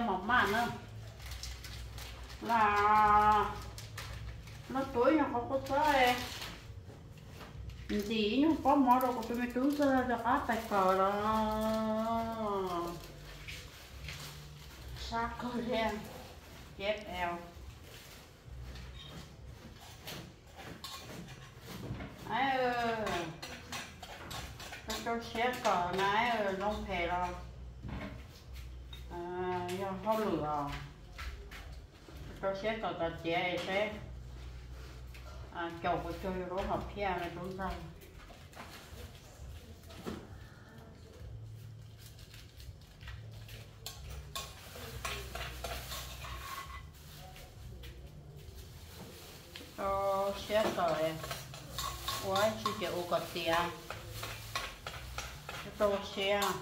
Mos maj na, los tuav ib nyuag qhov kua txob, ntxim ib nyuag pob mov rau kuv tus me tub ntxawg rov qab pais kawm los sab kawg thiab. Ceb el rau siab kom na, zoo phem los yog hauj lwm os. Rau siab kom txom ciav seb caum kuv cuag yus lub hom phiaj me tub ntxawg. Rau siab kom ua tsis ces ua kom tiav. Rau siab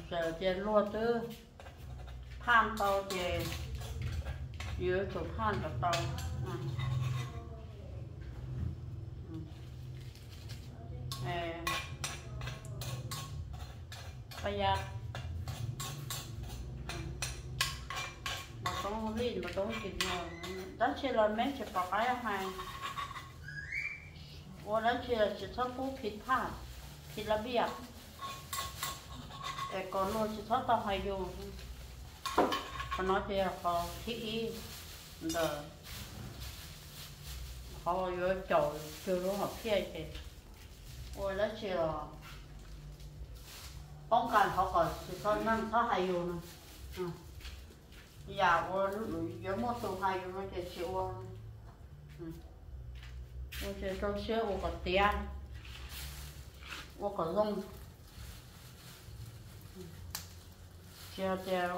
txawm tias luag twb phaj tau ces yuav tsum phaj kom tau. Pab yab, npau toob li npau toob kis, dab tsi los meb tsis pom qab hais. Ua dab tsi los tsis txhob pub phiv thaj, phiv lab viaj, es kom luag tsis txhob tau hais yus. Qhov no ces yog qhov thib ib ntawm qhov yuav caum cuag lub hom phiaj ces ua dab tsi los poob kas qhov kom tsis txhob neeg txhob hais yus no. Yam uas yuav muaj tus hais yus no ces tsis ua. Ua ces rau siab ua kom tiav, ua kom zoo. Tsis hais tias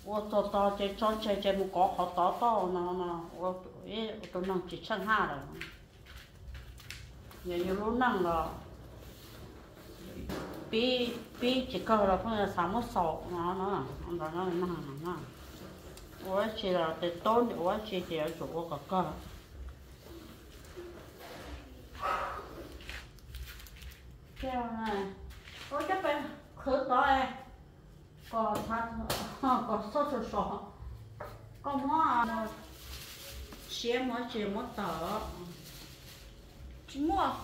ua txog tog ces tso tseg ces mus kov qhov tod tod no no, ua tus neeg tsis tsheej haj lawm. Yog yus lub neej los pib tsis kawg los pheej xav muab xaus no no, ntawd neeg no. Ua dab tsi los tes tub ua dab tsi ces yuav tsum ua kom kawg. Ua cov pes qhwv tod kom, kom txhob sov sov. Koj muab siab muab tsis muab tawm. Tsis muaj.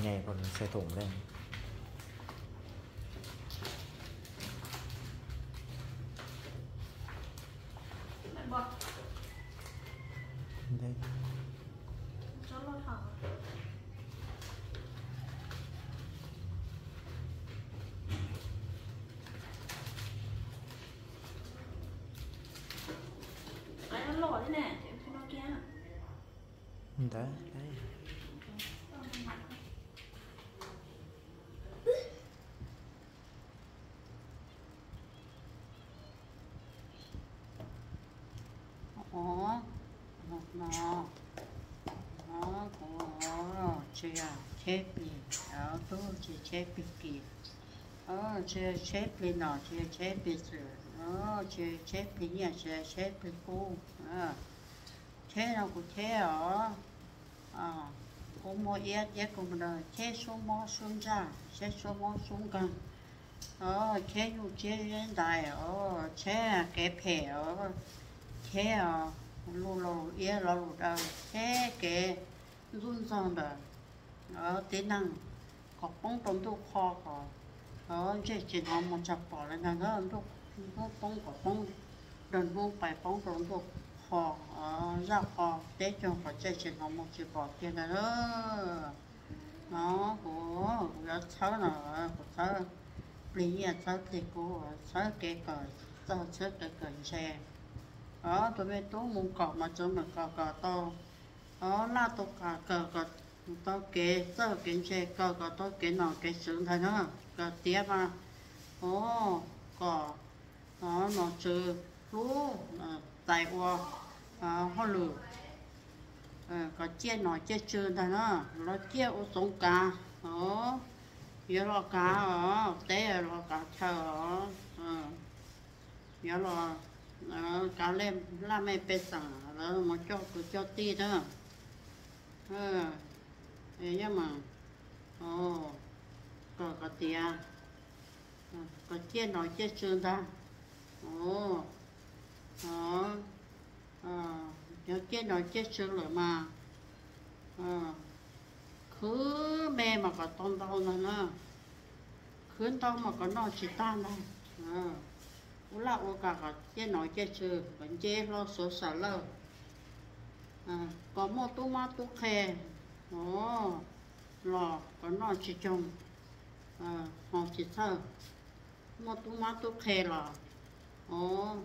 Nghe con xe thủng lên. Đây. Ntawd, no, no, kuv tsis cheb plig, tub tsis cheb plig kis, tsis cheb plig nom tsis cheb plig xwm, tsis cheb plig nyiaj tsis cheb plig kub. Cheb no kuv cheb os. Kuv muaj iab iab kuv mus nrog cheb suab mob suab ntsaj, cheb suab mob suab nkeeg, cheb nyuj cheb ntais, cheb kev phem os, cheb lus laus iab lo lus daw, cheb kev ntxub ntxaug ntawm tib neeg kom poob rau ntuj qhov kom ntsej tsis hnov muag tsis pom li ntag. Ntuj hnub poob kom poob, ntuj hnub pais poob rau ntuj qhov, zaj qhov teb chaws kom ntsej tsis hnov muag tsis pom kiag ntag. No kuv, kuv yuav txhawb no, kuv txhawb plig nyiaj txhawb plig kub, txhawb kev kawm txawj txhawb kev kawm ntse. Tus me tub mus kawm mas tsuas mus kawm kom tau, laj tau kam kawm kom tau kev txawj kev ntse, kawm kom tau kev nom kev tswv ntag na. Kawm tiav mas Os, kom nom tswv hlub, txais ua hauj lwm, kom ciaj nom ciaj tswv ntag na, los ciaj ua txoov kav os, yuav los kav os, teb los kav chaw os, yuav los kav laj mej pej xeem, lawv mus coj kwv coj tij na. Yog mas, kom kom tias, kom ciaj nom ciaj tswv ntag. Os, yog ciaj nom ciaj tswv lawm mas, khwv me mas kom tau ntau ntag na, khwv ntau mas kom noj tsis tag ntag. Ua laj ua kam kom ciaj nom ciaj tswv, kom nce hlo Suav Sam Lawj, kom muaj tub mab tub qhe os, los kom noj tsis coog, haus tsis txhawj, muaj tub mab tub qhe los, os,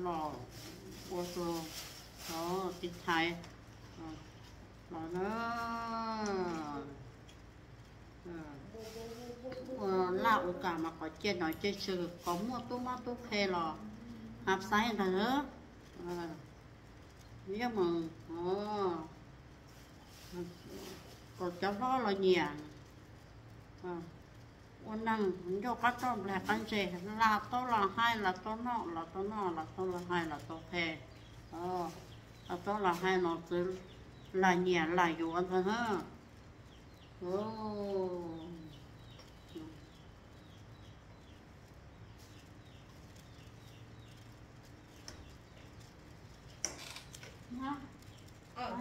los ua tus, os, tiv thaiv los na. Ua laj ua kam mas kom ciaj nom ciaj tswv, kom muaj tub mab tub qhe los hav xaib ntag na. Yog mas, kom cov hlob los nyiam, ua neeg ncauj qab roj nplaig qab ntse, lam tau los hais, lam tau noj, lam tau noj, lam tau los hais, lam tau qhe, lam tau los hais, nom tswv lam nyiam lam yuav ntag na.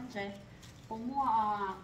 Ntse, kuv muaj